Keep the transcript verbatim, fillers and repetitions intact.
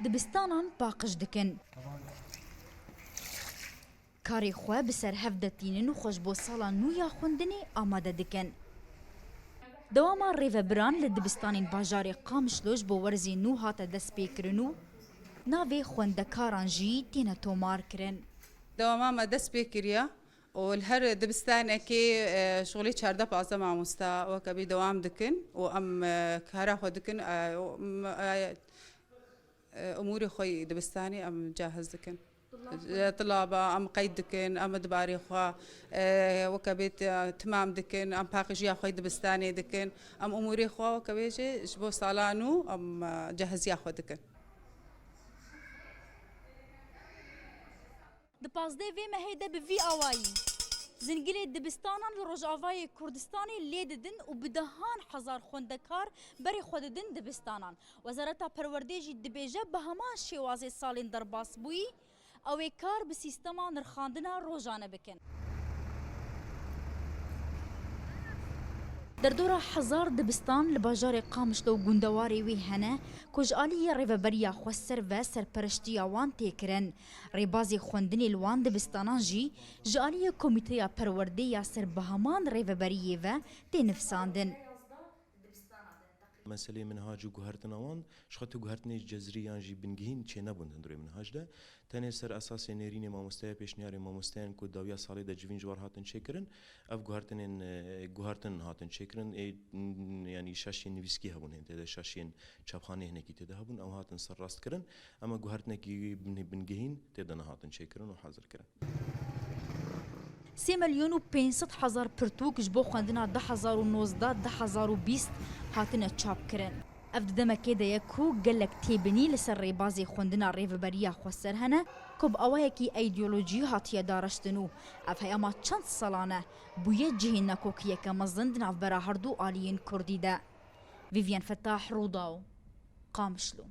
Dibistanan paqij dikin. Karê xwe bi ser hev de tînin û xwe ji bo sala nû ya xwendinê amade dikin. Dewama rêvebiran li dibistanên bajarê Qamişlo ji bo werzê nû hate destpêkirin û navê xwendekaran jî têne tomarkirin. Dewama me dest pê kiriye û li her dibistanekê, e, şixulê çardeh pazdeh mamosta weke bê dewam dikin û em, e, kara xwe dikin, e, û, m-, e, e, umûrê xwe yê dibistanê em cahiz dikin. Tulaba. E, tulaba em qeyd dikin, em di barê xwe, e, weke bê te-, timam dikin, em paqijiya xwe yê dibistanê dikin, em umûrê xwe weke bê jî ji bo sala nû em, e, cahiziya xwe dikin. Di pazdeh vê mehê de bi vî awayî zingilê dibistanan li Rojavayê Kurdistanê lê didin û bi dehan hezar xwendekar berê xwe didin dibistanan. Wezareta Perwerdê jî dibêje bi heman şêwazê salên derbasbûyî ew ê kar bi sîstema nirxandina rojane bikin. Derdora hezar dibistan li bajarê Qamişlo û gundewarê wê hene ku ji aliyê rêveberiya xweser ve serpereştiya wan tê kirin. Rêbazê xwendinê li wan dibistanan jî ji aliyê Komîteya Perwerdê ya ser bi heman rêveberiyê ve tê nivsandin. Meselê minhac û guhertina wan, ji xwe tu guhertinê cezrî yan jî bingehîn çênebûn di hundirê minhac de. Tenê ser esasê nêrînê mamosteya pêşniyarê mamosteyan ku dawiya salê de civîn ji war hatin çêkirin, ev guhertinên, e, guhertin hatin çêkirin. Ê, n-, yanî şaşiyên nivîskî hebûn hên tê de, şaşiyên çapxanê hinekî tê de hebûn, ew hatin serrast kirin. Ema guhertinekî bin-, bingehîn tê de nehatin çêkirin û hazir kirin. Sê milyon û pênc sed hezar pirtûk ji bo xwendina du hezar û nozdeh du hezar û bîst hatine çapkirin. Ev di demekê de ye ku gelek têbinî li ser rêbazê xwendina Rêveberiya Xweser hene ku bi awayekî îdeolojî hatiye dareştin û ev heyama çend salan e bûye cihê nakokiyeke mezin di navbera herdu aliyên kurdî de. Vîvyen Fetah, Rûdaw, Qamişlo.